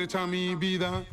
drecha mi bida.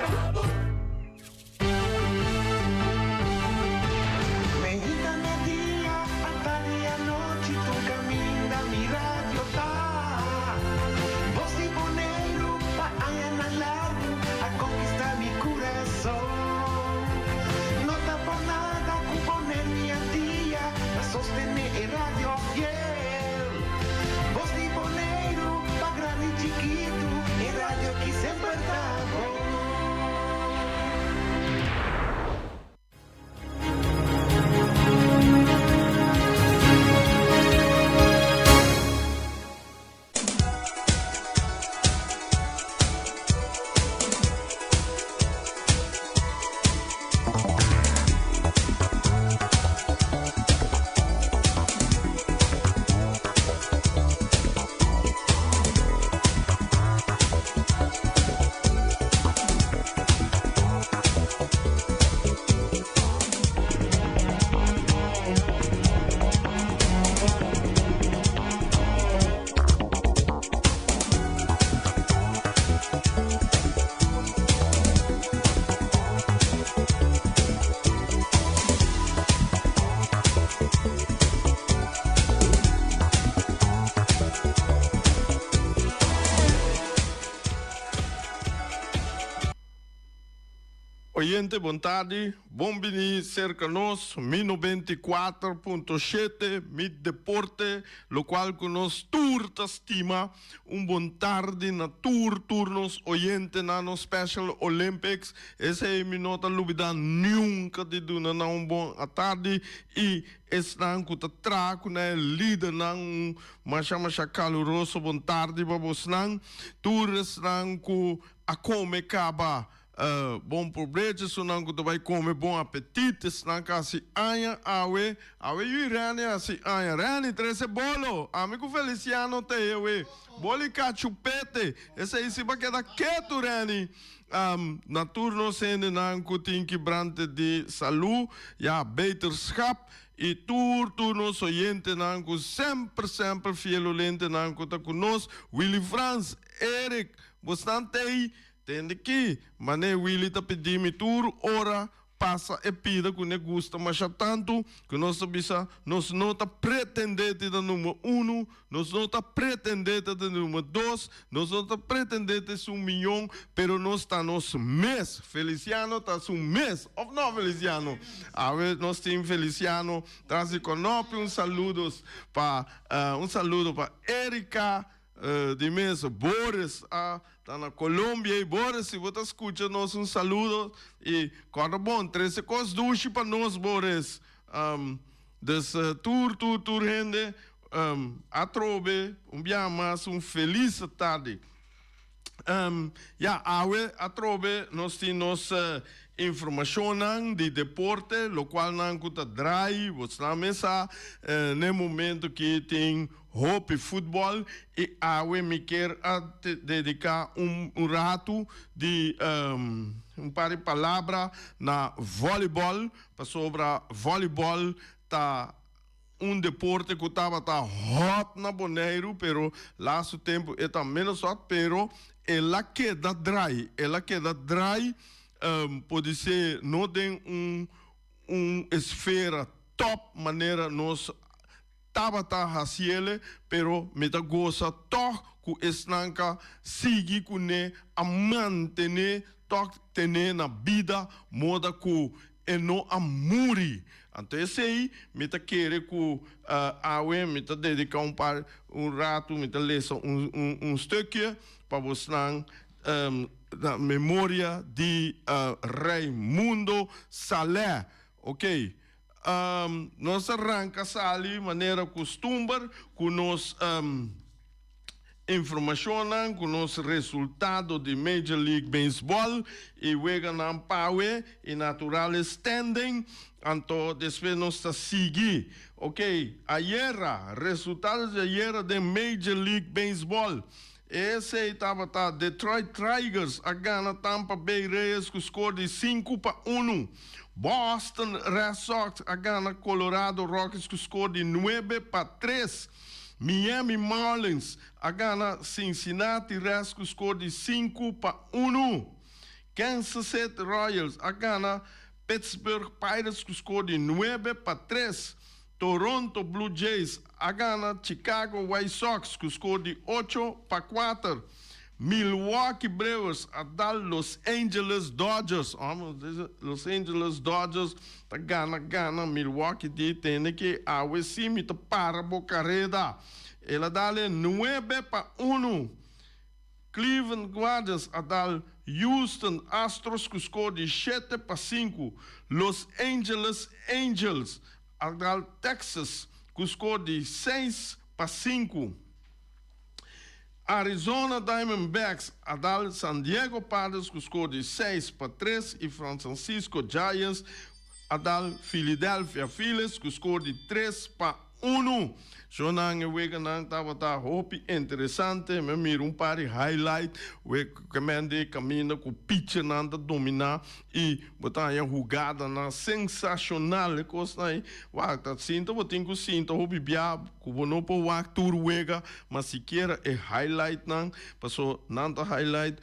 Oyente bon tardi, bon bini serka nos, mi 94.7, mi deporte, lokual ku nos tur ta stima. Un bon tardi na tur tur nos oyentenan nos Special Olympics. Esei mi no ta lubida nunca di duna nan un bon atardi y esnan cu ta traha cu nan e lidernan un masha masha caluroso bon tardi pa bosnan. Tur esnan cu a come caba Bon probecho esunnan ku ta bai kome bon apetit esnan ka hasi aña awe awe yu Rene hasi aña Rene trese bolo ami ku Feliciano ta e awe boli kachupete esei si bo a keda ketu Rene na tur nos hendenan ku tin kibrante di salu ya beterschap i tur tur nos oyentenan ku semper semper fiel olentenan ku ta ku nos Willy Frans Eric bosnan ta ei Tende ki, man'e Willy ta pidi mi tur ora pasa e pida ku ne gusta masha tantu ku nos ta bisa nos no ta pretendé ti ta number unu, nos no ta pretendé ta ta number dos, nos no ta pretendé ta esun miyon, pero nos ta nos mes. Feliciano ta su mes, of no Feliciano? Awe nos tin Feliciano tras di konopi, un saludos pa un saludo pa Erika. Di mes Boris a ta na Colombia y Boris si bo ta scucha nos un saludo y corda bon trece cos dushi pa nos Boris dus tur tur tur hende atrobe un biaha mas un feliz tardi ya awe atrobe nos tin nos informacionnan di deporte locualnan cu ta draai bo sna mesa n'e momento ki tin Hopi futbol y awe mi kier a dedica un ratu di un par di palabra na volleyball pasobra volleyball ta un deporte cu tabata hot na Boneiru pero laatste tempo e ta menos hot pero el a keda draai el a keda draai podise no den un un esfera top manera nos Tabata hasiele, pero mi ta gosa tòg ku esnan ka sigui kuné a mantené tòg tené na bida moda ku e no a muri. Anto esei mi ta kere ku awe mi ta dediká un par un ratu mi ta lesa un un stukje pa bosnan na memoria di Raimundo Saleh. Oké. Nos a ranka sali manera kustumber ku nos informashonnan, ku nos resultado di Major League Baseball i weganan pawe i natural e standing. Anto despues nos ta sigui. Oké, ayera, resultado di ayera den Major League Baseball. Esei tabata Detroit Tigers a gana Tampa Bay Rays ku skor di 5-1. Boston Red Sox a gana Colorado Rockies ku skor di 9-3. Miami Marlins a gana Cincinnati Reds ku skor di 5-1. Kansas City Royals a gana Pittsburgh Pirates ku skor di 9-3. Toronto Blue Jays a gana Chicago White Sox ku skor di 8-4. Milwaukee Brewers a dal Los Angeles Dodgers. Los Angeles Dodgers ta gana gana. Milwaukee di tende ku awe si mi ta para bo karera. El a dal e 9-1. Cleveland Guardians a dal Houston Astros ku skor di 7-5. Los Angeles Angels a dal Texas ku skor di 6-5. Arizona Diamondbacks a dal San Diego Padres ku skor di 6-3 i San Francisco Giants a dal Philadelphia Phillies ku skor di 3-1. Shonan e weganan tabata hopi interesante. Mi mira un par di highlight we kemen kaminda ku pitcher nan ta dominá i bo ta haña hugadanan sensashonal, kos nan wak ta sinta bo tin ku sinta hopi bia ku bo no por wak tur wega, mas sikiera e highlight nan, paso nan ta highlight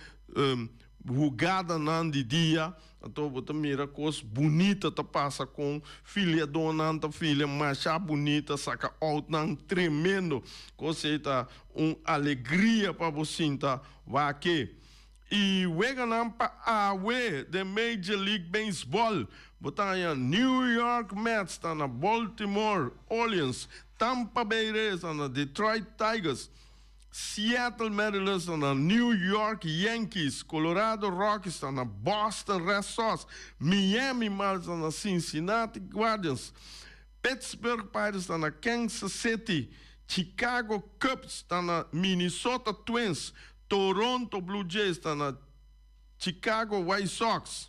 hugadanan di dia. Anto bo ta mira kos bunita ta pasa kon filiadónan ta filia masha bunita, saka out nan tremendo. Kos ei ta un alegria pa bo sinta wak. I weganan pa awe den Major League Baseball. Bo ta haña New York Mets ta na Baltimore Orioles, Tampa Bay Rays ta na Detroit Tigers, Seattle Mariners ta na New York Yankees, Colorado Rockies ta na Boston Red Sox, Miami Marlins ta na Cincinnati Guardians, Pittsburgh Pirates ta na Kansas City, Chicago Cubs ta na Minnesota Twins, Toronto Blue Jays ta na Chicago White Sox.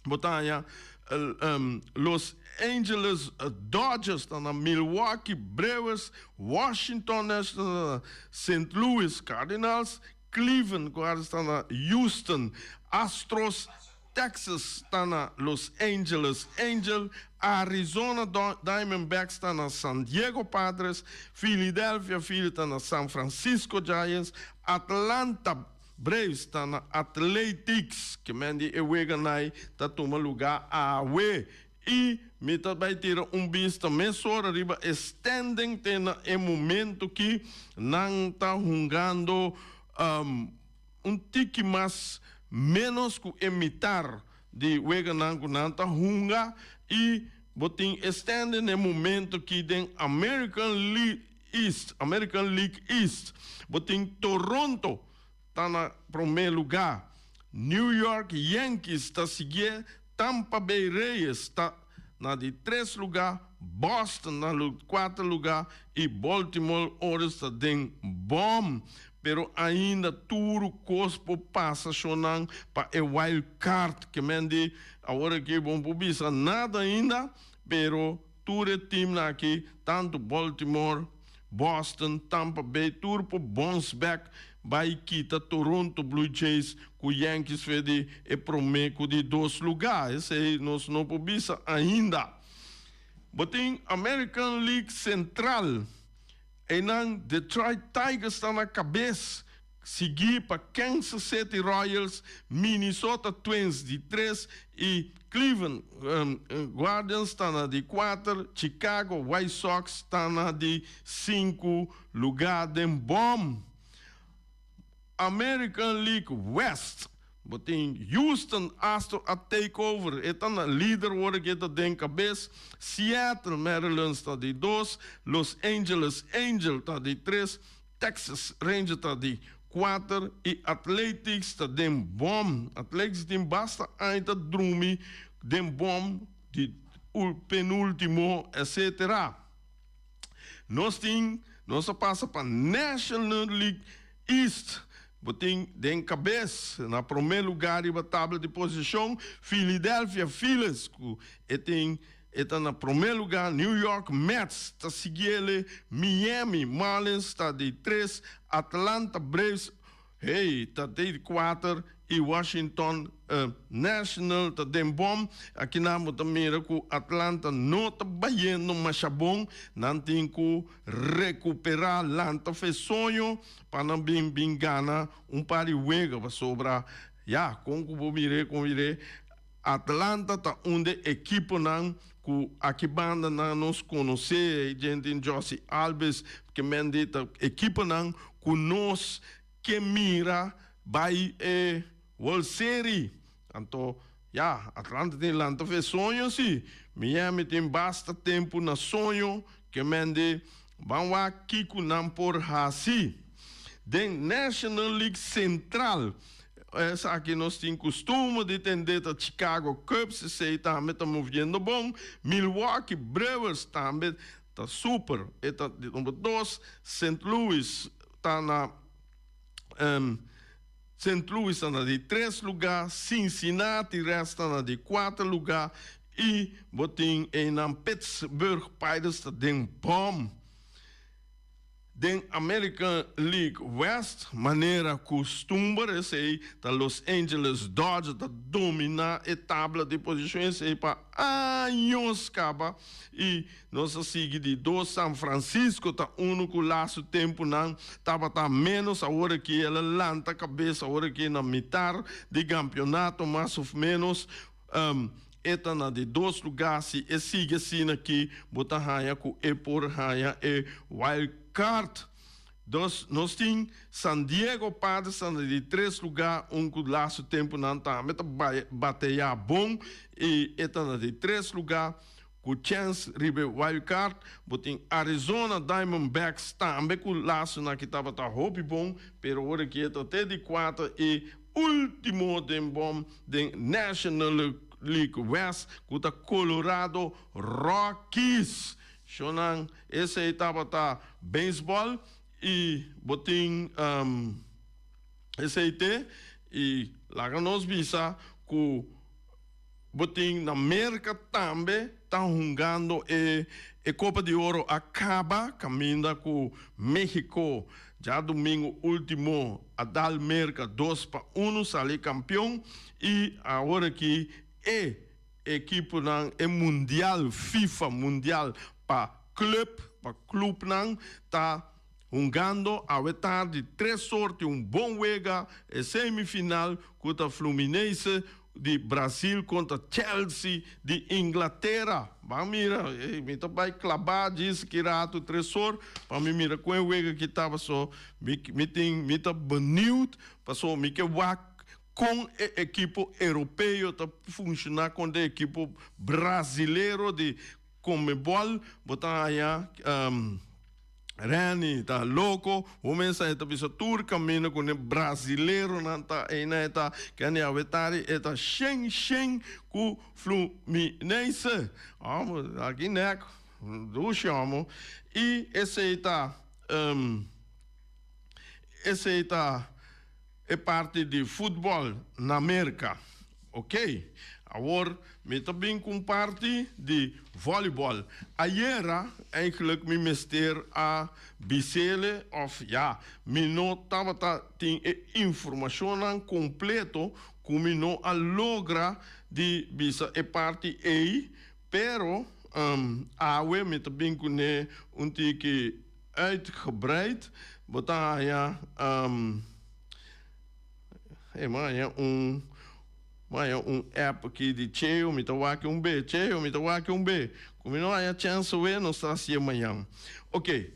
Bo ta haña Los Angeles Dodgers ta na Milwaukee Brewers, Washington Nationals ta na St. Louis Cardinals, Cleveland Guardians ta na Houston Astros, Texas ta na Los Angeles Angels, Arizona Diamondbacks ta na San Diego Padres, Philadelphia Phillies ta na San Francisco Giants, Atlanta Braves ta na Athletics, kemen di e weganan ta tuma lugá awe. I mi ta bai tira un bista mesora riba e standing te na e momento ki nan ta hungando un tiki mas menos ku e mitar di weganan ku nan ta hunga, i bo tin e standing na e momento ki den American League East, American League East. Bo tin Toronto ta na promé lugá, New York Yankees ta siguié, Tampa Bay Rays ta na di tres lugá, Boston na kuater lugá i Baltimore Orioles ta den bòm. Pero ainda tur kos por pasa, shonnan, pa e wild card. Ke men di awor aki bo no por bisa nada ainda, pero tur e teamnan aki, tantu Baltimore, Boston, Tampa Bay, tur por bounce back bai kita Toronto Blue Jays ku Yankees fe di e promé ku di dos lugá. Esei nos no por bisa ainda. Bo tin American League Central, einan Detroit Tigers ta na kabes, siguí pa Kansas City Royals, Minnesota Twins di tres i Cleveland Guardians ta na di kuater, Chicago White Sox ta na di sinku lugá den bòm. American League West, bo tin Houston Astros a take over, e ta na lider ora ku e ta den kabes, Seattle Mariners ta di dos, Los Angeles Angels ta di tres, Texas Rangers ta di kuater i Athletics ta den bòm. Athletics tin basta aña ta drumi den bòm di penúltimo etcetera. Nos tin nos a pasa pa National League East. Bo tin den kabes na promé lugá riba tabla di posishon Philadelphia Phillies ku e tin E ta na promé lugá, New York Mets ta sigui ele, Miami Marlins ta di tres, Atlanta Braves, hey, ta di kuater. i Washington National ta den bom. Akinan bo ta mira ku Atlanta no ta bayendo masha bon. Nan tin ku rekuperá, lanta fe soño pa nan bin bin gana un par di wega pasobra ya kon ku bo mir'é kon mir'é Atlanta ta un de ekiponan ku aki banda nan nos konosé, e djente tin Jossy Alves ke men di ta ekiponan ku nos ke mira bai e World Series. Anto ya, Atlanta tin lanta fe soño si. Miami tin basta tempu na soño ke men di ban wak kiko nan por hasi. Den National League Central esaki nos tin kustumber di tende ta Chicago Cubs, esei tambe ta moviendo bon. Milwaukee Brewers tambe ta super, e ta di number dos. Saint Louis ta na Saint Louis ta na di tres lugá, Cincinnati Reds ta na di kuater lugá i bo tin einan Pittsburgh Pirates ta den bòm. Den American League West, manera kustumber esei ta Los Angeles Dodgers ta dominá e tabla di posishon esei pa años kaba i nos a sigui di dos San Francisco ta unu ku lastu tempunan tabata ménos awor aki el a lanta kabes awor aki na mitar di kampionato mas òf ménos E ta na di dos lugá. Si e sigui asina aki, bo ta haña ku e por haña e wild card. Dos, nos tin San Diego Padres ta na di tres lugá, un ku lastu tempunan tambe ta bateá bon i e ta na di tres lugá ku chèns riba e wild card. Bo tin Arizona Diamondbacks tambe ku lastunan aki tabata hopi bon, pero ora ki e ta te di kuater i Ultimo den bom den National League West ku ta Colorado Rockies. Shownan esei tabata baseball i bo tin esei te i laga nos bisa ku bo tin na Merka tambe ta hungando e e Copa di Oro a kaba kaminda ku Mexico Djadumingu ultimo a dal Merca 2-1 sali campeon y awor aki e ekiponan e mundial FIFA mundial pa club pa clubnan ta hungando awe tardi tres or tin un bon wega e semifinal cu ta Fluminense di Brasil kontra Chelsea di Inglatera. Ban mira, ey, mi ta bai klabá djis ki ratu tresor pa mi mira kon e wega ki ta paso mi mi tin mi ta benieuwd paso mi ke wak kon e ekipo europeo ta funshoná kontra e ekipo brazilero di Conmebol. Bo ta haña Renny ta loco, bo mesa e ta bisa tur caminda cu ne brazileronan ta eynan e ta kende awetari e ta shen shen cu Fluminense. Amo aki nek dushi amo y esey ta esey ta e parti di futbol na Merca. Ok, awor mi ta bin ku un parti di volleyball. Ayera eigenlijk mi mester a bisele of ya, mi no tabata tin e informashonnan kompleto ku mi no a logra di bisa e parti ei, pero awe mi ta bin kuné un tiki uitgebreid. Bo ta haña. Hey, mi haña un, mi haña un app aki di Cheo, mi ta wak un be. Cheo, mi ta wak un be. Ku mi no haña chèns awe, nos ta hasié mañan. Oké,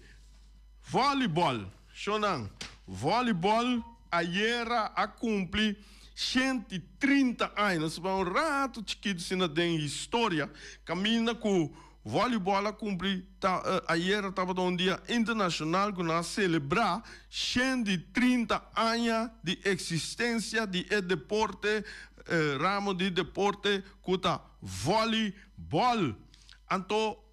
vòlibòl. Shownan, vòlibòl ayera a kumpli 130 aña. Nos ta bai un ratu chikitu asina den historia, kaminda ku Volleyball a cumpli ta ayera tabata un dia internacional cu nan a celebra 130 aña di existencia di e deporte ramo di deporte cu ta volleyball. Anto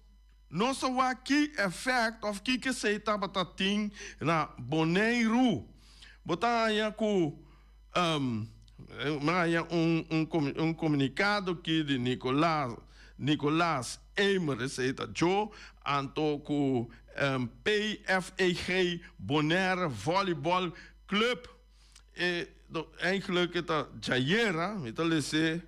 nos a wak ki effect of ki kesey tabata tin na Boneiru. Bo ta haña cu Mi haña un komunikado aki di Nicolas, Nicolaas Eimer, esei ta djo, anto ku PFEG Bonaire Volleyball Club. E eigenlijk e ta djayera, mi ta lese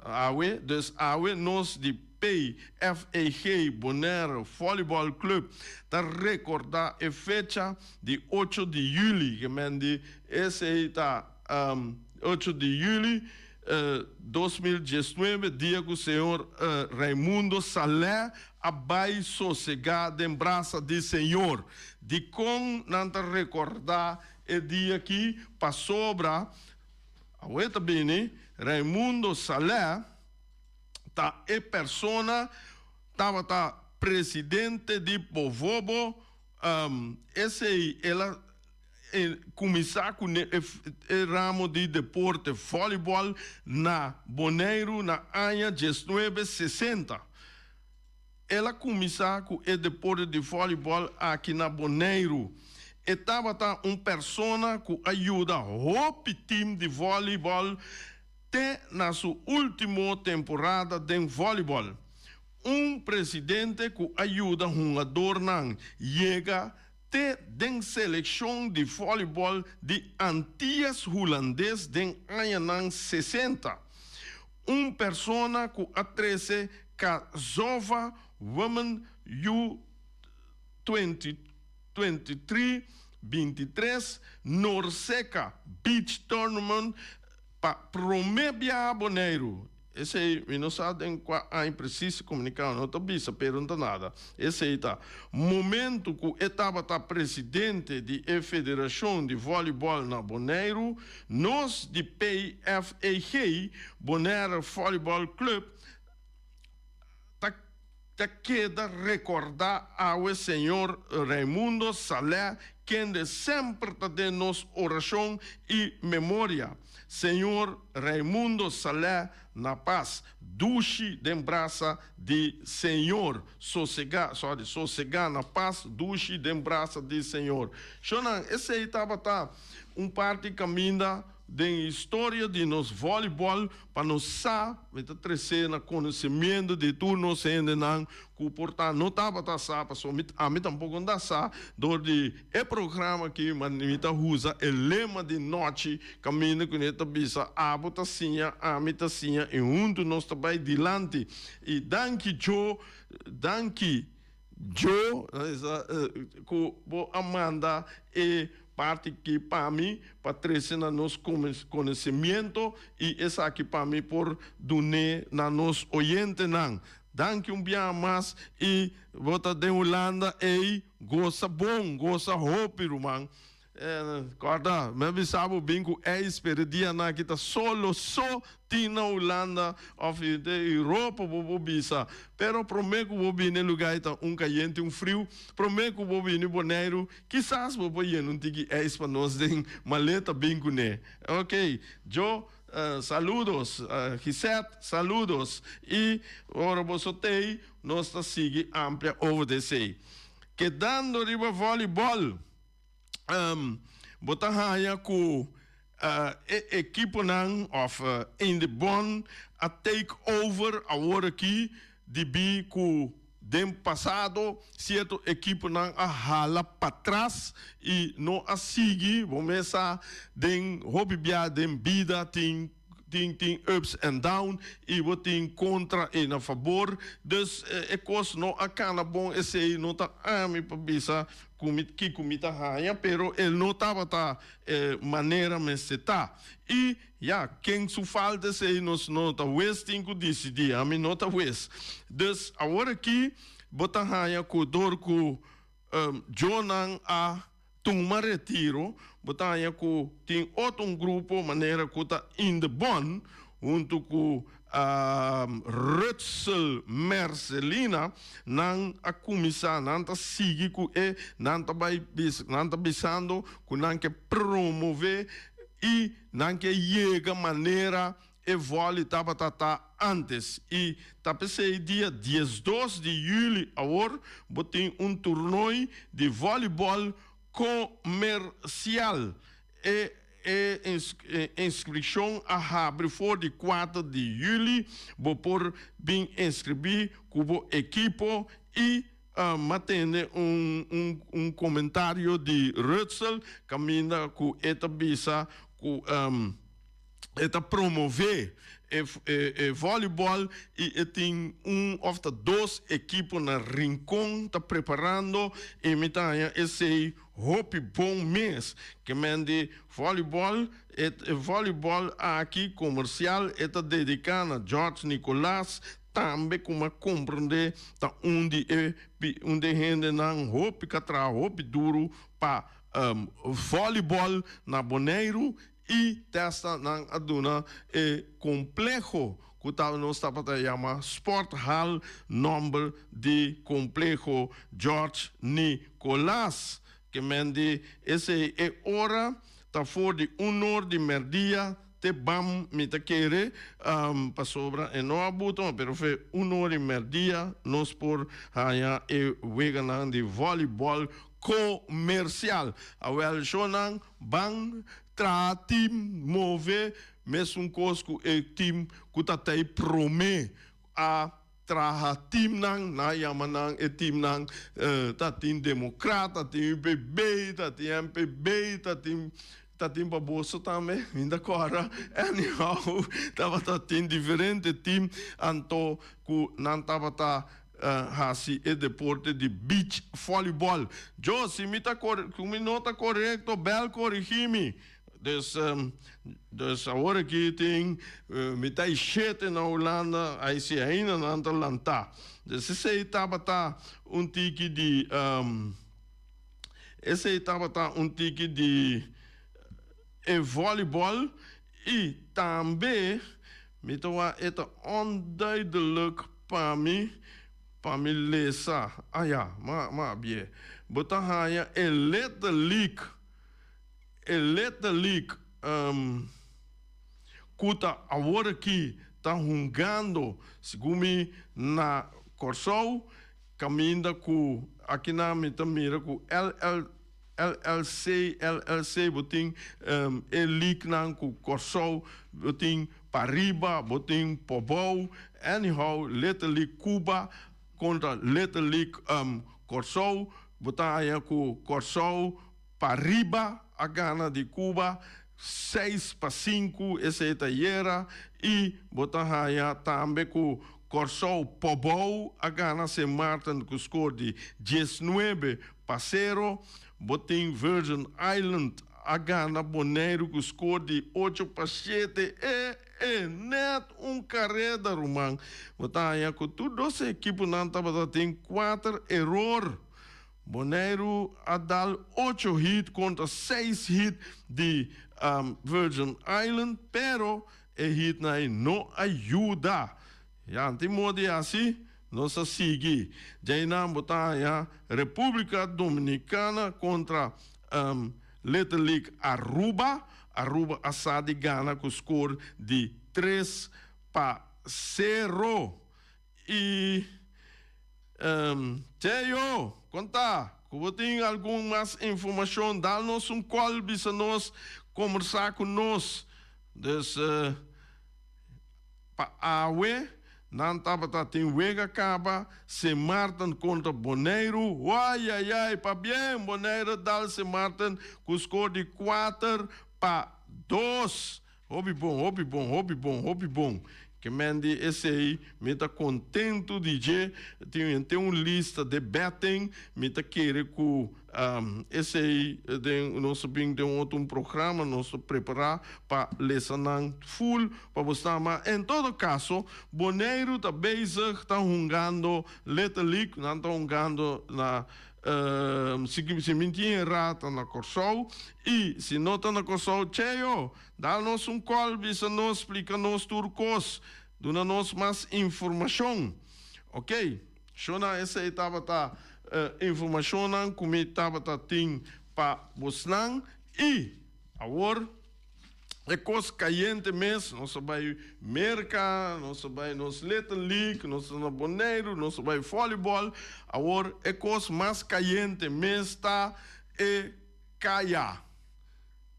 awe, dus awe nos di PFEG Bonaire Volleyball Club ta recorda e fecha di ocho di juli, ke men di esey ta ocho di juli 2019, dia ku señor Raimundo Saleh a bai sosega den brasa di Señor. Dikon nan ta recorda E dia aki pasobra awe ta bini Raimundo Saleh ta e persona tabata presidente di Bovobo, esey el a cuminsa cu e ramo di deporte volleyball na Boneiru na aña diesnuebe sesenta. El a kuminsá ku e deporte di vòlibòl aki na Boneiru. E tabata un persona ku a yuda hopi tim di vòlibòl te na su último temporada den vòlibòl. Un presidente ku a yuda hungadornan yega te den selekshon di vòlibòl di Antias Hulandes den añanan 60. Un persona ku a trese Kazova Women U 2023 23 Norseka Beach Tournament pa promé biaha Boneiru. Esei mi no sa den kua aña presis e komunikado no ta bisa pero no ta nada. Esei ta momento ku e tabata presidente di e federashon di vòlibòl na Boneiru. Nos di PFEG, Bonaire Volleyball Club, ta ta keda rekordá awe señor Raimundo Saleh kende semper ta den nos orashon i memoria. Señor Raimundo Saleh na pas, dushi den brasa di Señor. Sosegá, sorry, sosegá na pas, dushi den brasa di Señor. Shonnan, esei tabata un parti kaminda den historia di nos vòlibòl pa nos sa, mi ta tresé na konosemiento di tur nos hendenan ku por ta no tabata sa, pasobra mi ami tampoko no ta sa, dor di e programa aki mi ta usa e lema di nochi kaminda ku ne ta bisa abo ta siña, ami ta siña i huntu nos ta bai dilanti. I danki Djo, danki Djo ku bo a manda e parti ki pa mi pa trese na nos konosemiento i esaki pa mi por dun'é na nos oyentenan. Danki un biaha mas i bo ta den Hulanda ei gosa bon, gosa hopi ruman. Corda, mi a bisa bo bin cu ijs, pero e dianan aki ta solo so tin na Hulanda of den Europa bo por bisa. Pero prome cu bo bini e lugar ei ta un cayente un friu, prome cu bo bini Boneiru kisas bo por yena un tiki ijs pa nos den maleta bin cune. Ok, Joe, saludos, Gisette, saludos. Y ora boso t'ei nos ta sigui amplia over di esei. Kedando riba volleyball. Bo ta haña ku e ekiponan òf Indebon a take over awor aki debí ku den pasado sierto ekiponan a hala patras i no a sigui. Bo mes sa den hopi bia den bida tin tin tin ups and down i bo tin kontra i na fabor dus e kos no a kana bon esei no ta ami pa bisa ku mi kiko mi ta haña pero e no tabata e manera mester ta i ya ken su falta esei nos no ta wes tin ku disidí ami no ta wes dus awor aki bo ta haña ku dor ku Djonan a tuma retiro, bo ta haña ku tin otro un grupo manera ku ta In de Bon huntu ku Rutsel Mercelina, nan a kuminsá, nan ta sigui ku e, nan ta bai nan ta bisando ku nan ke promové i nan ke yega manera E vòli tabata ta ántes i ta p'esei dia 12 di yüli awor bo tin un turnoi di vòlibòl komersial. E e inskripshon a habri for di kuater di yüli. Bo por bin inskribí ku bo ekipo i M'a tende un un un komentario di Rutzel kaminda ku e ta bisa. ku e ta promové e e vòlibòl i e tin un òf ta dos ekipo na Rincon ta preparando i mi ta haña esei hopi bon mes. Ke men di vòlibòl e e vòlibòl aki komersial e ta dediká na George Nicolaas tambe ku a komprendé ta un di e un di e hendenan hopi ku a traha hopi duru pa vòlibòl na Boneiru i testa nan a duna e kompleho ku ta nos tabata yama Sporthal nòmber di kompleho George Nicolaas. Ke men di esei e ora ta for di un or di mèrdia te bam mi ta kere pasobra e no a buta pero fe un or di mèrdia nos por haña e weganan di vòlibòl komersial. Awèl shownan ban traha team move mesun kos ku e team ku ta tei promé a traha teamnan, nan a yama nan e teamnan ta tin Demokrat, ta tin UPB, ta tin MPB, ta tin ta tin pa boso tambe, mi ta kòrda, anyhow tabata tin diferente team anto ku nan tabata hasi e deporte di beach volleyball. Djo, si mi ta ku mi no ta korekto, bèl korigí mi. Dus, dus awor aki tin mitá i shete na Hulanda, ai si ainda nan ta lantá. Dus esei tabata un tiki di, esei tabata un tiki di e volleyball i tambe Mi ta wak e ta onduidelijk pa mi pa mi lesa. Ah ya, ma ma bie. Bo ta haña e Little League, e Little League ku ta awor aki ta hungando segun mi na Kòrsou kaminda ku akinan mi ta mira ku LL. LLC, LLC, bo tin e leaguenan ku Kòrsou, bo tin pariba, bo tin pobou, anyhow Little League Cuba kontra Little League Kòrsou, bo ta haña ku Kòrsou pariba a gana di Cuba 6-5, esei ta yera, i bo ta haña tambe ku Kòrsou pobou a gana Sint Maarten ku skor di 19-0. Bo tin Virgin Island a gana Boneiru ku skor di 8-7. E e nèt un kareda ruman. Bo ta haña ku tur dos ekiponan tabata tin kuater eror. Boneiru a dal ocho hit kontra seis hit di Virgin Island, pero E hitnan ei no a yuda. Ya tin moda di hasi, nos a sigui. Djainan bo ta haña Republica Dominicana kontra Little League Aruba. Aruba a sa di gana ku skor di 3-0. I Teo, kon ta? Ku bo tin algun mas informashon, dal nos un kòl, bisa nos, kombersá ku nos. Dus, pa awe, nan tabata tin wega kaba, Sint Maarten kontra Boneiru. Waiaiai, pabien! Boneiru dal Sint Maarten ku skor di 4-2. Hopi bon, hopi bon, hopi bon, hopi bon. Ke men di esei mi ta kontentu di dje. Tin henter un lista de betting. Mi ta kere ku esei den nos ta bin den otro un programa nos ta prepará pa lesa nan full pa bo sa. Ma en todo kaso Boneiru ta bezig ta hungando Little League. Nan ta hungando na Si mi tin era ta na Kòrsou i si no ta na Kòrsou Cheo dal nos un kòl bisa nos splika nos tur kos duna nos mas informashon ok shona esei tabata informashonnan ku mi tabata tin pa bosnan i awor. E kos kayente mes, nos a bai Merka, nos a bai nos Little League, nos ta na Boneiru, nos a bai volleyball. Awor e kos mas kayente mes ta e kaya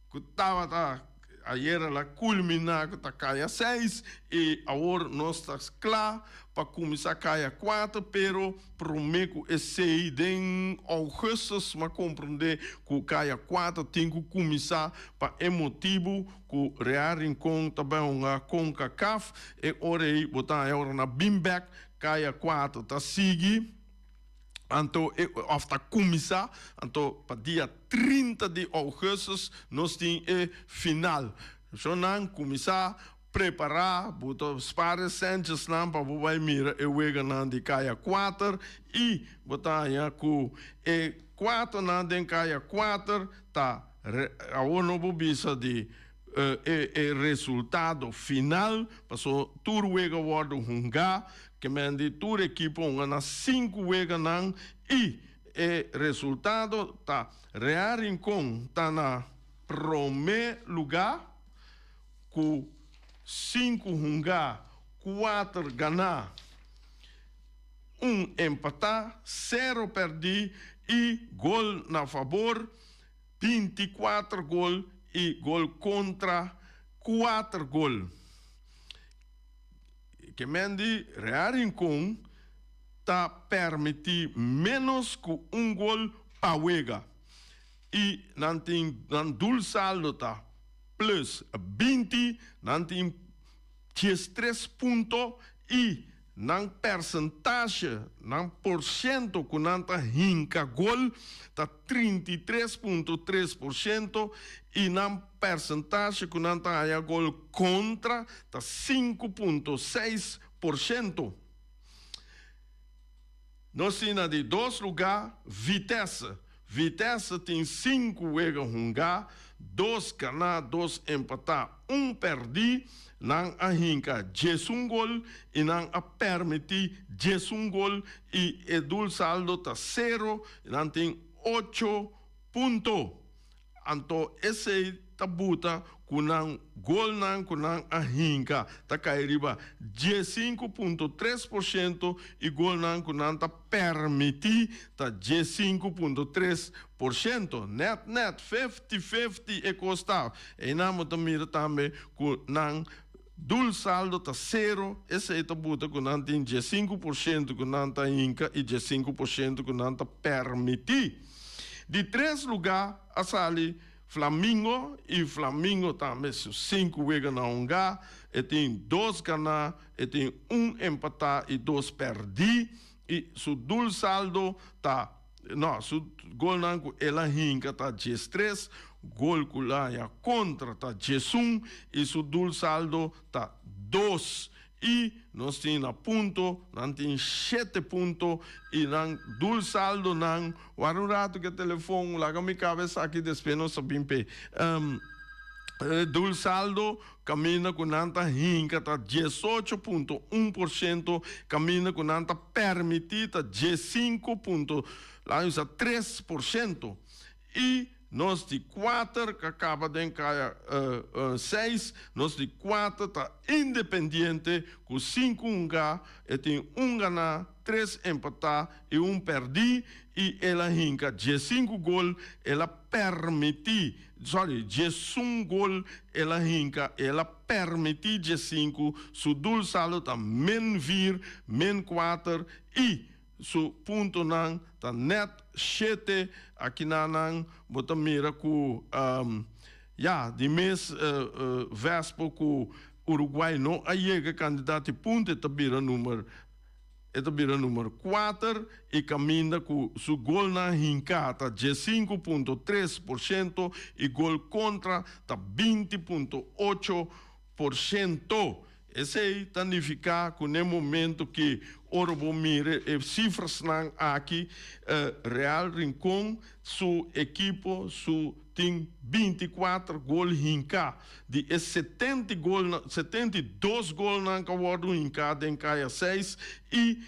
ku tabata. Ayera el a kulminá ku ta kaya seis i awor nos ta kla pa kuminsá kaya kuater, pero promé ku esei den ougùstus m'a komprondé ku kaya kuater tin ku kuminsá pa e motibu ku Real Rincon ta bai hunga Concacaf. E ora ei bo ta haña ora nan bin bèk kaya kuater ta sigui. Anto e of ta cuminsa, anto pa dia 30 di augustus nos tin e final. So nan cuminsa prepara, bo ta spaar e centjesnan pa bo bay mira e weganan di Kaya Kuater y bo ta haña cu e kuaternan den Kaya Kuater ta awor no bo bisa di e e resultado final, paso tur wega wordo hunga. Ke men di tur ekipo hunga na sinku weganan i e resultado ta Real Rincon ta na promé lugá ku sinku hungá, kuater ganá, un empatá, sero pèrdí i gol na fabor, 24 gol i gol kontra kuater gol. Ke men di Real Rincon ta permiti menos ku un gol pa wega i nan tin nan doel saldo ta plus 20, nan tin 13 punto i nan persentashe, nan porshento ku nan ta hinka gol ta 33.3% i nan Persentashe ku nan ta haña gol kontra ta 5.6%. Nos tin na di dos lugá Vitesse. Vitesse tin sinku wega hungá, dos ganá, dos empatá, un pèrdí. Nan a hinka 11 gol i nan a pèrmití 11 gol i e doelsaldo ta sero. Nan tin ocho punto. Anto esei ta buta ku nan golnan ku nan a hinka ta kai riba 15.3% i golnan ku nan ta permití ta 15.3%. Nèt nèt, fifty fifty e kos ta. Einan bo ta mira tambe ku nan doelsaldo ta sero, esei ta buta ku nan tin 15% ku nan ta hinka i 15% ku nan ta permití. Di tres lugá a sali Flamingo i Flamingo tambe su sinku wega na hungá, e tin dos ganá, e tin un empatá i dos pèrdí i su doelsaldo ta, no, su golnan ku el a hinka ta 13, gol ku el a haña kontra ta 11 i su doelsaldo ta dos. I nos tin na punto, nan tin shete punto i nan doelsaldonan. Wara un ratu ku e telefon, laga mi kaba esaki despues nos ta bin p'e. Doelsaldo kaminda ku nan ta hinka ta 18.1%, kaminda ku nan ta permití ta 15 punto, laga mi bisa, 3%. I nos di kuater ku a kaba den kaya seis, nos di kuater ta Independiente ku sinku hungá, e tin un ganá, tres empatá i un pèrdí i el a hinka 15 gol, el a permití, sorry, 11 gol el a hinka, el a permití 15, su doelsaldo ta min 4, min 4 i su puntonan ta nèt shete. Akinanan bo ta mira ku ya di mes Vespo ku Uruguay no a yega kandidat di punto, e ta bira number 4 i kaminda ku su golnan hinká ta 15.3% i gol kontra ta 20.8%. Esei ta nifiká ku n'e momento ku ora bo mira e sifrasnan aki, Real Rincon su ekipo su tin 24 gol hinká di e 70 gol, 72 golnan ku a wòrdu hinká den kaya seis i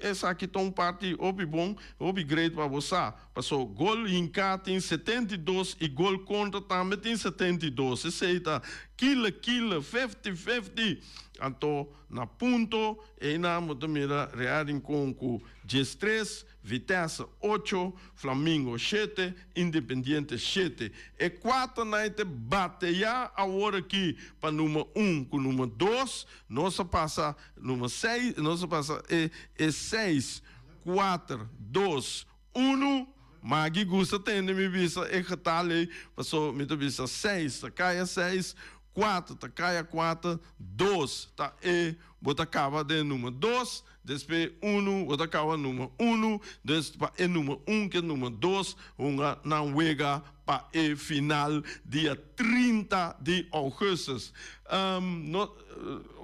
esaki ta un parti hopi bon, hopi great pa bo sa. Paso gol hinká tin 72 i gol kontra tambe tin 72. Esei ta kile kile, 50-50. Anto na punto einan bo ta mira Real Rincon ku 13, Vitesse ocho, Flamingo shete, Independiente shete. E kuaternan te bateya awor aki pa number un ku number dos. Nos a pasa number seis, nos a pasa e e seis, kuater, dos, unu. Maggie gusta tende mi bisa e getal ei, paso mi ta bisa seis ta kaya seis, kuater ta kaya kuater, dos ta e bo ta kaba den number dos. Despues unu bo ta kaba number unu, dus pa e number un ke number dos hunga nan wega pa e final dia 30 di augustus. No,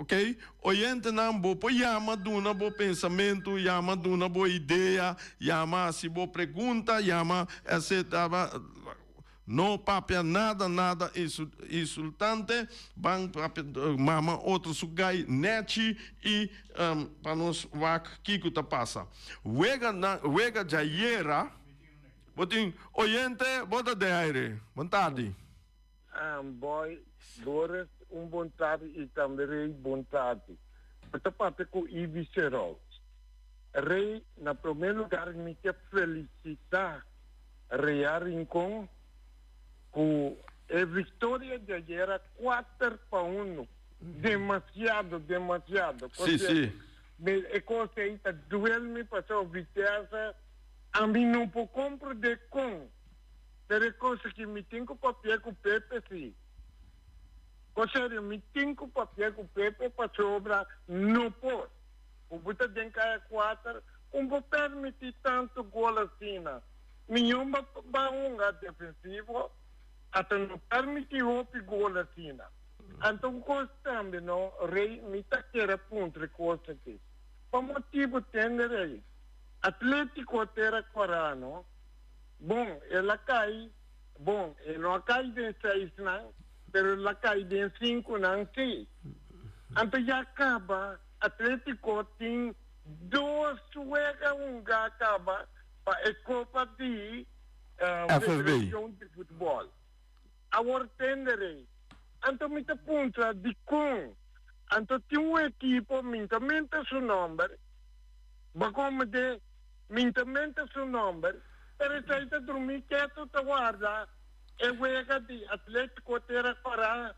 ok, oyentenan bo por yama duna bo pensamentu, yama duna bo idea, yama hasi bo pregunta, yama etc. No papia nada nada insultante, ban papia mama otro su gai nechi y pa nos wak kico ta pasa. Wega nan wega djayera bo tin oyente bo ta den aire. Bon tardi. Boy Doris un bon tardi y tambe Rey bon tardi. Bo ta papia cu Ivy Serol. Rey na prome lugar mi ke felicita Rea Rincon ku e viktoria di ayera 4-1. Demasiado, demasiado. Sí, sí. Mi, e kos ei ta duel mi pasobra Vitesse ami no por komprendé kon. Pero e kos aki mi tin ku papia ku Pepe sí. Ko serio mi tin ku papia ku Pepe pasobra no por. Ku bo ta den kaya kuater, kon bo permití tantu gol asina? Miñó ba ba hunga defensivo, ata no permití hopi gol asina. Anto un kos tambe no, Rey, mi ta kere puntra e kos aki. Pa motibu tende, Rey, Atletico Tera Kora no, bon, el a kai, bon, e no a kai den seisnan, pero el a kai den sinkunan sí. Anto ya kaba. Atletico tin dos wega hunga caba pa e Copa di Federacion di Futbol. Awor tende rey. Anto mi ta puntra dicon anto tin un ekipo mi ta menta su nomber, bacom de mi ta menta su nomber, pero esey ta drumi keto ta warda e wega di Atletico Tera Cora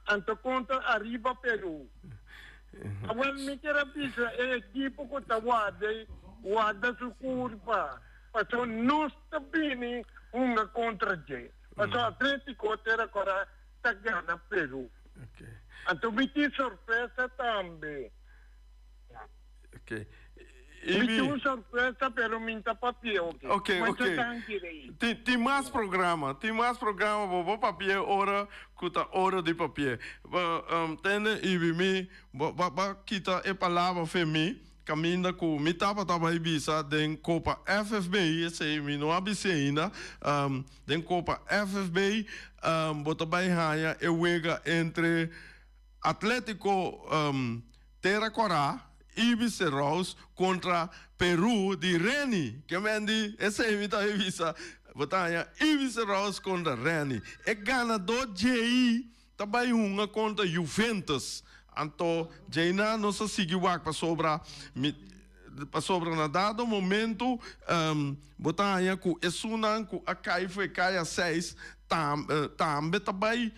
anto contra Arriba Peru. Awel mi kier a bisa e ekipo ku ta warda ei, warda su kurpa, pasobra nos ta bini hunga kontra dje. Pasobra Atletico Tera Kora ta gana Peru. Anto mi tin sorpresa tambe. Mi tin un sorpresa pero mi ta papia oke. Ok, ok. Masha danki Rey. Tin, tin mas programa, tin mas programa, bo por papia ora ku ta ora di papia. Bo, tende Ibi, mi, bo, bo, bo kita e palabra fe mi, kaminda ku mi tabata bai bisa den Kopa FFB, esei mi no a bis'é ainda, den Kopa FFB, bo ta bai haña e wega entre Atletico Tera Kòrá, Ibis Serous kontra Peru di Reni. Ke men di esei mi ta bisa, bo ta haña Ibis Serous kontra Reni. E ganadó djei ta bai hunga kontra Juventus. Anto djeinan nos a sigui wak pasobra mi pasobra na dado momento bo ta haña ku esunnan ku a kai for e kaya seis tambe ta bai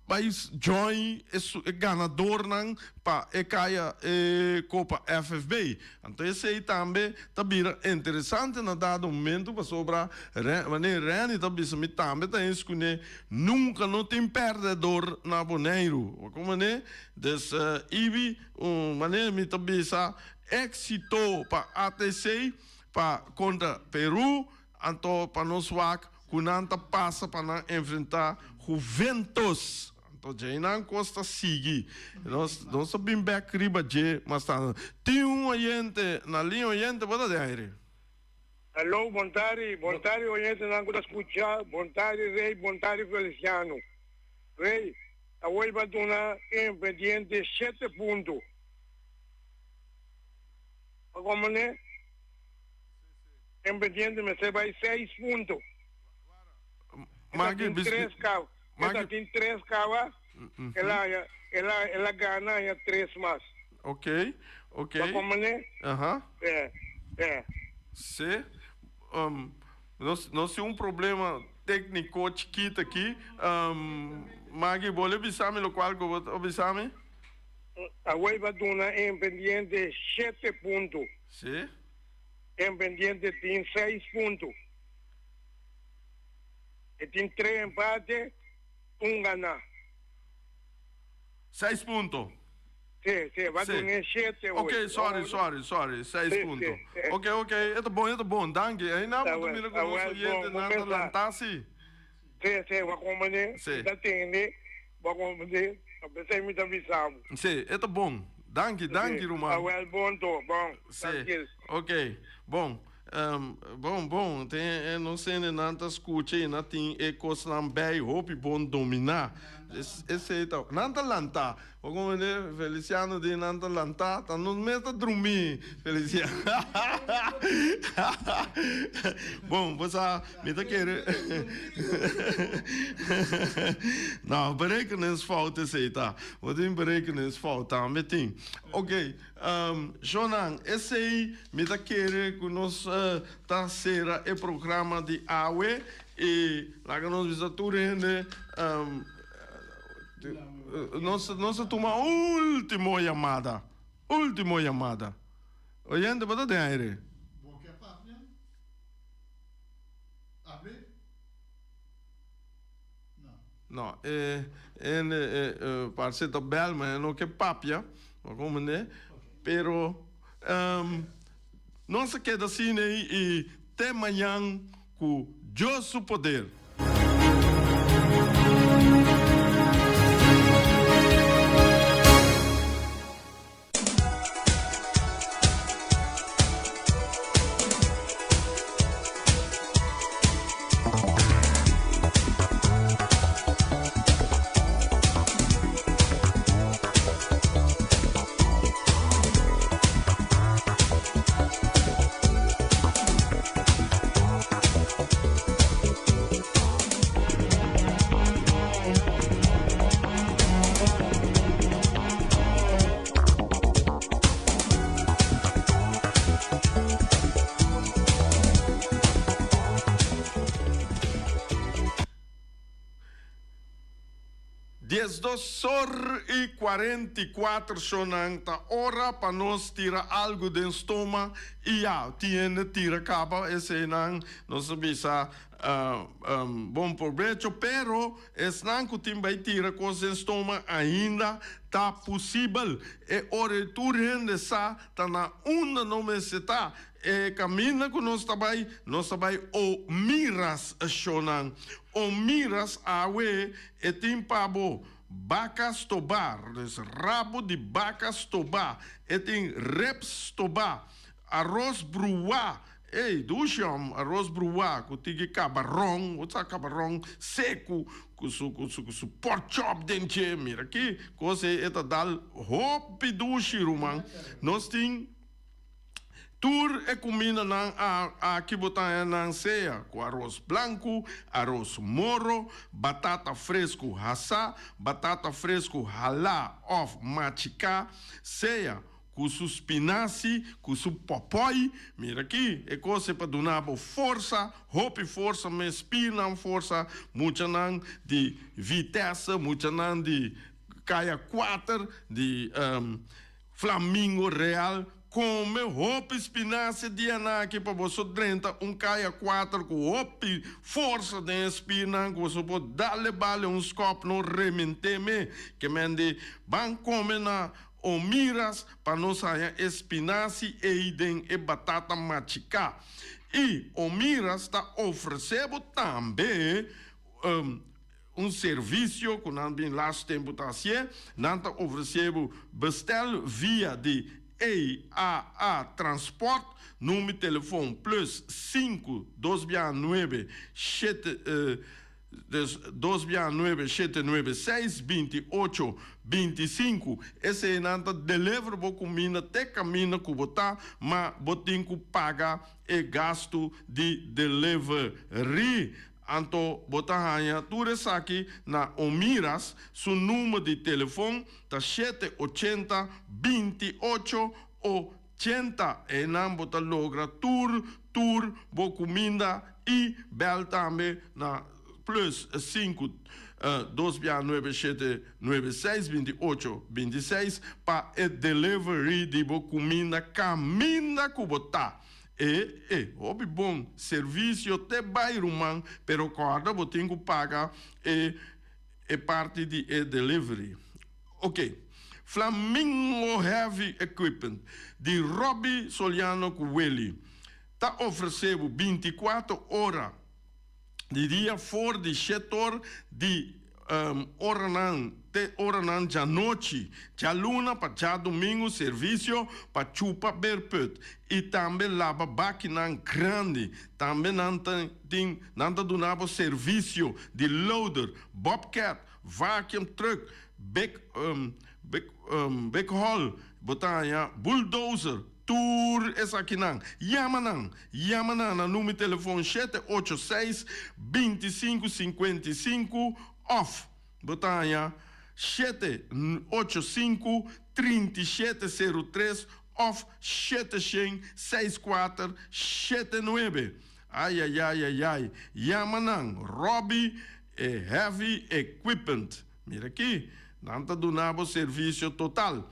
Bai join e ganadornan pa e kaya e Kopa FFB. Anto esei tambe ta bira interesante na dado momento pasobra wanneer Renny ta bisa mi tambe ta eens kuné nunka no tin pèrdèdor na Boneiru. Komo ne? Dus Ibi un manera mi ta bisa éksito pa ATC pa kontra Peru Anto pa nos wak ku nan ta pasa pa nan enfrentá Juventus. Anto djei nan kos ta sigui. Nos nos ta bin bèk riba dje mas tarde. Tin un oyente na liña oyente bo ta den aire. Hello, bon tardi, bon tardi oyentenan ku ta skucha, bon tardi Rey, bon tardi Feliciano. Rey, awor bo a duna Independiente shete punto. Pa komo ne? Independiente mester bai seis punto. E ta tin tres caba. E ta tin tres caba. El a haya. El a el a gana haña tres mas. Ok, ok. Bo comprende? Aha. Sí, sí. Sí. Um, nos, nos tin un problema técnico chikito aki. Um, Maggie, bo le bisa mi locual cu bo ta bisa mi? Awor ba duna Independiente shete punto. Sí. Independiente tin seis punto. E tin tres empate, un ganá. Seis punto. Sí, sí, ba Sí. duna shete Ok, hoy. sorry, sorry, sorry. Seis Sí, punto. sí, sí. Ok, ok, e ta bon, e ta bon. Danki. Einan Ta bo ta wel, mira ku ta nos wel, oyente bon, bon nan ta pensá. lantá sí. Sí, sí, bo a comprende. Sí. Mi ta tende, bo a comprende. Ta p'esei mi ta bisa bo. Sí, e ta bon. Danki, danki, Sí, ruman. ta wel, bon to, bon. Sí, Trankil. ok. Bon. Bon, bon, ten e nos hendenan ta skucha i nan tin e kosnan bei hopi bon dominá. Esei ta, nan ta lantá. Bo komprendé? Feliciano di nan ta lantá, ta nos mes ta drumí, Feliciano. Bon, bo sa, mi ta kere No, berekeningsfout esei ta. Bo tin berekeningsfout tambe tin. Oké. Shonnan, esei mi ta kere ku nos ta sera e programa di awe i laga nos bisa tur hende nos nos ta tuma ultimo yamada, ultimo yamada. Oyente bo ta den aire? Bo ke papia? Abri? No. No, e hende e parse ta bel ma e no ke papia, bo comprende? Pero nos a keda asina ei i te mañan ku Dios su poder. 12 or i 44 shonnan ta ora pa nos tira algu den stoma i ya tin hende tira kaba eseinan nos a bisa bon probecho pero Esnan ku tin bai tira kos den stoma ainda ta pusibel. E ora ei tur hende sa ta na unda no mester ta. E kaminda ku nos ta bai, nos ta bai o miras shonnan. O miras awe e tin pa bo baka stobá, dus rabo di baka stobá. E tin ribs stobá, aros bruá. Ey, dushi hom, aros bruá ku tiki kabaron, bo sa kabaron seku ku su ku su ku su pork chop den dje, mira ki kos ey e ta dal hopi dushi ruman. Nos tin tur e kumindanan a aki bo ta haña nan sea ku aros blanku, aros moro, batata fresku hasá, batata fresku halá òf machiká, sea Ku su spinasi, ku su pòpòi. Mira aki, e kos e pa duna bo forsa, hopi forsa mes, spirnan forsa, muchanan di Vitesse, muchanan di Kaya Kuater, di Flamingo Real, kome hopi spinasi dianan aki pa boso drenta un Kaya Kuater ku hopi forsa den e spirnan, ku boso por dale bale un skòp no rement'é me. Ke men di ban kome na O miras pa nos haña e spinasi ei den e batata machiká. I o miras ta ofresé bo tambe un servisio ku nan bin las tempu ta hasié, nan ta ofresé bo bestèl via di EAA Transport, number telefon plus sinku dos bia nuebe shete. Dus dos bia nuebe shete nuebe seis binti ocho binti sinku. Eseinan ta deliver bo kuminda te kaminda ku bo ta, ma bo tin ku paga e gastu di delivery. Anto bo ta haña tur esaki na Omiras, su number di telefon ta shete ochenta binti ocho ochenta. Einan bo ta logra tur tur bo kuminda i bèl tambe na plus sinku dos bia nuebe shete nuebe seis binti ocho binti seis pa e delivery di bo kuminda kaminda ku bo ta. E e hopi bon servicio te bay ruman pero corda bo tin cu paga e e parti di e delivery. Ok Flamingo Heavy Equipment di Robby Soliano cu Willy ta ofrece bo binticuatro ora di dia for di shetor di oranan te oranan djanochi, djaluna pa djadumingu servisio pa chupa berput i tambe laba bakinan grandi. Tambe nan ta tin nan ta duna bo servisio di loader, bobcat, vacuum truck, big big big haul, bo ta haña bulldozer. Tur esakinan, yama nan! Yama nan na number telefon shete ocho seis, binti sinku sinkuenta i sinku òf bo ta haña shete ocho sinku, trinta i shete seru tres òf shete shen seis kuater shete nuebe. Ayayayayay, yama nan Robby e Heavy Equipment. Mira aki, nan ta duna bo servisio total.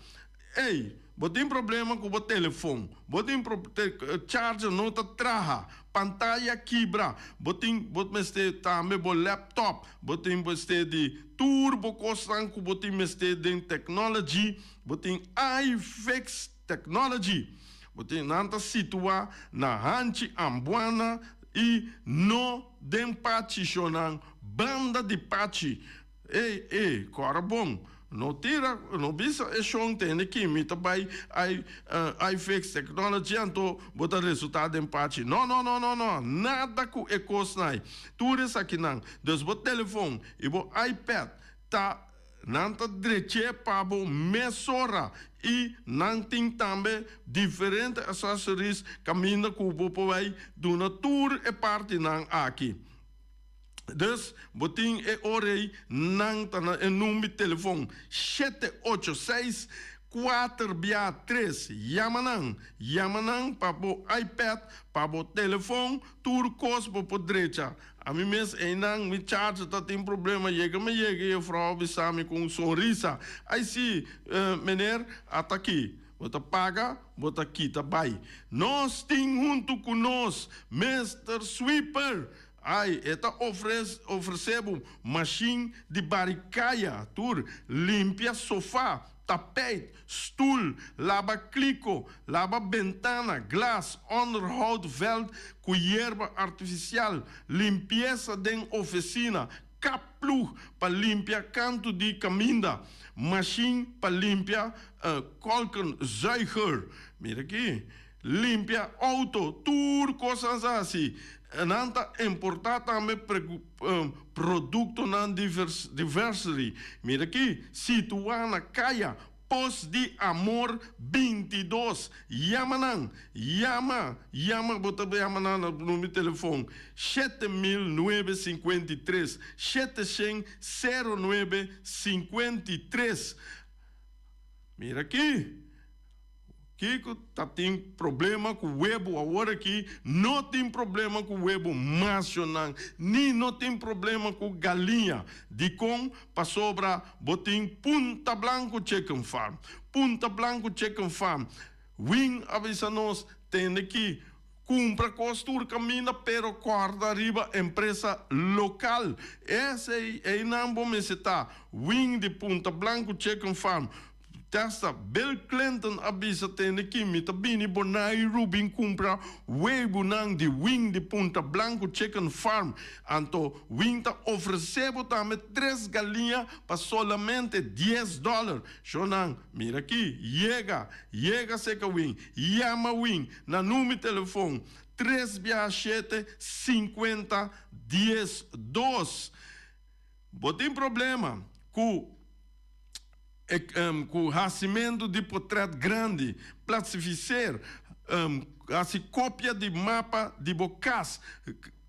Ey, bo tin problema ku bo telefon, bo tin pro charger no ta traha, pantaya kibra, bo tin bo mester tambe bo laptop, bo tin mester di tur bo kosnan ku bo tin mester den technology, bo tin iFix Technology. Bo tin nan ta situa na Hanchi Ambuana i no den Pachi shonan banda di Pachi. Ey, ey, kòrda bon, no tira, no bisa e shon tende ki mi ta bai ai iFix Technology anto bo ta resultá den pachi. No, no, no, no, no, nada ku e kosnan ei. Tur esakinan, dus bo telefon i bo iPad ta, nan ta drech'é pa bo mesora i nan tin tambe diferente accessories kaminda ku bo por bai duna tur e partinan aki. Dus bo tin e ora ei nan ta na e number di telefon shete ocho seis kuater bia tres. Yama nan, yama nan pa bo iPad, pa bo telefon, tur kos bo por drecha. Ami mes einan mi charger ta tin problema, yega mi yega i e vrouw a bisa mi ku un sonrisa, Ai si, meneer, ata aki. Bo ta paga, bo ta kita bai. Nos tin huntu ku nos Mister Sweeper. Ai, e ta ofresé bo mashin di bari kaya, tur, limpia sofá, tapijt, stul, laba kliko, laba bentana, glas, onderhoud veld ku yerba artifisial, limpiesa den ofesina, kap plug pa limpia kantu di kaminda, mashin pa limpia kolkenzuiger. Mira aki. Limpia auto, tur cos nan sa haci. Nan ta importa tambe productonan diverseri. Mira aki, situa na Caya Pos di Amor 22. Yama nan, yama, yama, bo ta yama nan na numero di telefon 7953, shete shen sero nuebe sinkuenta i tres. Mira aki. Kiko ta tin problema ku webu awor aki? No tin problema ku webu masionan, ni no tin problema ku galiña. Dikon? Pasobra bo tin Punta Blanco Chicken Farm. Punta Blanco Chicken Farm, Win a bisa nos, tende ki kumpra kos tur kaminda pero kòrda riba empresa lokal. Esei einan bo mester ta, Win di Punta Blanco Chicken Farm. Testa, Bill Clinton a bisa tende ki mi ta bini Bonairu bin kumpra webunan di wing di Punta Blanco Chicken Farm. Anto wing ta ofresé bo tambe tres galiña pa solamente dies dòler. Shownan, mira aki, yega, yega seka wing, yama wing na number telefon tres biaha shete sinkuenta dies dos. Bo tin problema ku e ku hasimentu di potret grandi, platsifiseer, hasi kopia di mapa di bo kas.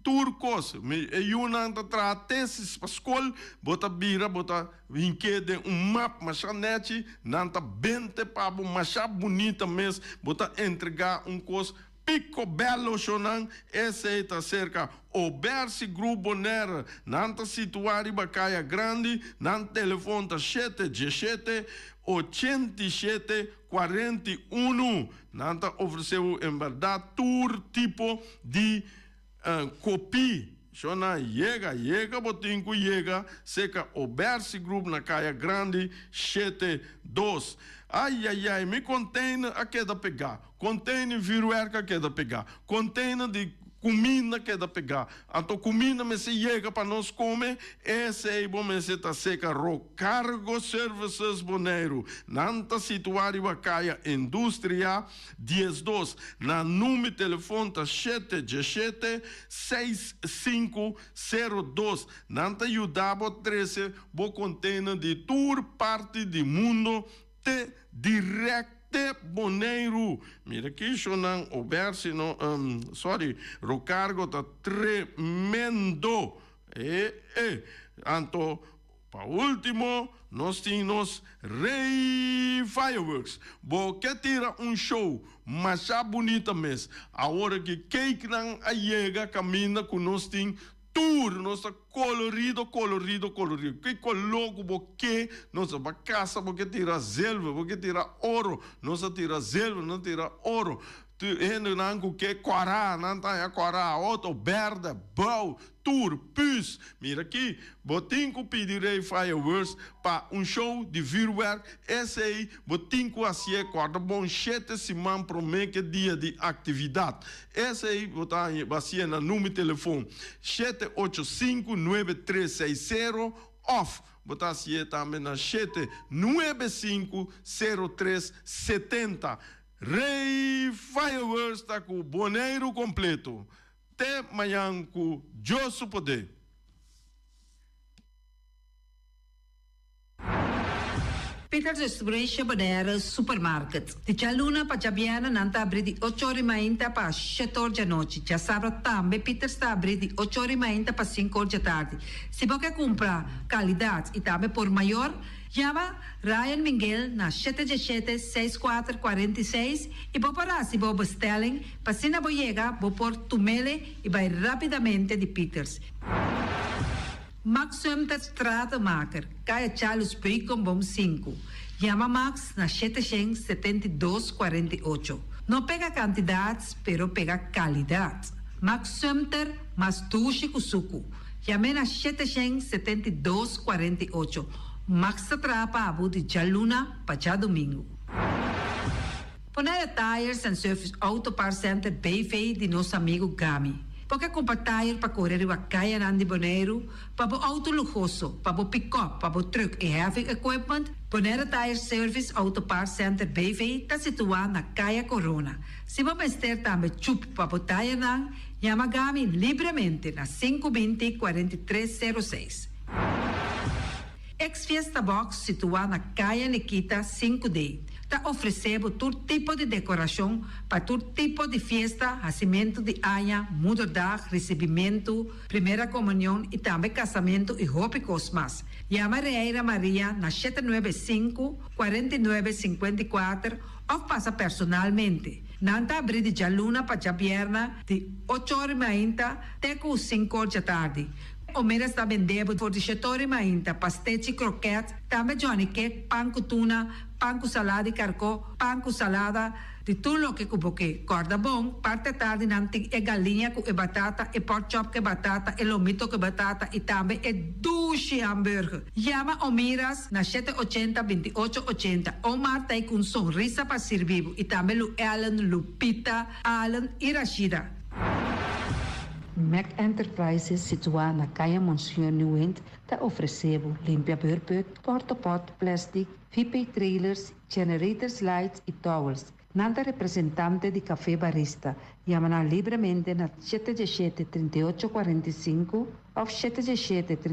Tur kos. Mi e yunan ta traha tesis pa skol, bo ta bira bo ta hink'é den un map masha nèchi, nan ta bente pa bo masha bunita mes, bo ta entregá un kos picobello shownan, esei ta serka Obersi Group Bonaire, nan ta situá riba Kaya Grandi, nan telefon ta shete diesshete, 87, 41. Nan ta ofresé bo en bèrdat tur tipo di Kopí, Shona yega, yega bo tin ku yega seka Obersi Group na Kaya Grandi shete dos. Ayayay mi container a keda pegá, container vuurwerk a keda pegá, container di kuminda keda pegá, anto kuminda mester yega pa nos kome, esei bo mester ta seka Rocargo Services Boneiru. Nan ta situá riba Kaya Industria. 12. Nan number telefon ta shete djeshete 6502. Nan ta yuda bo trese bo container di tur parti di mundo te direct te Boneiru. Mira kisho nan obersi no sorry Rocargo ta tremendo. E e anto Pa ultimo, nos tin nos Rey Fireworks. Bo ke tira un show masha bunita mes. Awor ki cakenan a yega caminda cu nos tin tur, nos ta colorido, colorido, colorido. Ki color cu bo ke, nos ta ba casa, bo ke tira zilver, bo ke tira oro, nos ta tira zilver, nos ta tira oro. Tur hendenan cu ke cora, nan ta haña cora, otro berde, blauw, tur, pus. Mira aki, bo tin cu pidi Rey Fireworks pa un show di vuurwerk, esey bo tin cu hacié corda bon shete siman prome ke dia di actividad. Esey bo ta haña hacié na number telefon 785 9360 of bo ta hacié tambe na 795 0370. Rey Fireworks ta ku Boneiru kompleto. Te mañan ku Dios su poder. Peters Restauration Bonaire Supermarket. Di djaluna pa djabièrnè nan ta abrí di ocho or i mainta pa shete or djanochi. Djasabra tambe Peters ta abrí di ocho or i mainta pa sinku or djatardi. Si bo ke kumpra kalidat i tambe por mayor, Yama Ryan Minguel na shete djeshete seis kuater 46 i bo por hasi bo bestelling pa asina bo yega bo por tumele i bai rapidamente di Peters. Max Sumter Stratenmaker, Kaya Charles Beukenboom sinku. Yama Max na 772 48. No pega kantidat pero pega kalidat. Max Sumter mas dushi ku suku. Yam'é na 772 48. Max ta traha pa abo di djaluna pa djadumingu. Bonaire Tires and Service Auto Parts Center BV di nos amigu Gami. Bo ke kumpra tire pa kore riba kayanan di Boneiru, pa bo outo luhoso, pa bo pikòp, pa bo trùk i heavy equipment? Bonaire Tire Service Auto Parts Center BV ta situá na Kaya Corona. Si bo mester tambe chup pa bo tirenan, yama Gami libremente na 520 43 06. Ex Fiesta Box situá na Kaya Nikita 5D ta ofresé bo tur tipo di dekorashon pa tur tipo di fiesta, hasimentu di aña, moederdag, risibimentu, primera komunion i tambe kasamentu i hopi kos mas. Yama Reira Maria na 795 49 54 òf pasa personalmente. Nan ta abrí di djaluna pa djabièrnè di 8 or i mainta te ku 5 or djatardi. Omeras ta bende bo for di 7 or i mainta, pastechi, kroket, tambe johnny cake, pan ku tuna, pan ku salada di karkó, pan ku salada, di tur loke ku bo ke. Kòrda bon, parti atardi nan tin e galiña ku e batata, e pork chop ku e batata, e lomito ku e batata i tambe e dushi hamburger. Yama Omiras na 780 28 80. Omar ta ei ku un sonrisa pa sirbi bo i tambe Lu Ellen, Lupita, Allen i Rashida. Mac Enterprises situá na Kaya Monsieur Nieuwind ta ofresé bo limpia beurput, portapot, plastic, VP trailers, generators lights i towels. Nan ta representante di Café Barista. Yama nan libremente na 717 38 45 òf 717.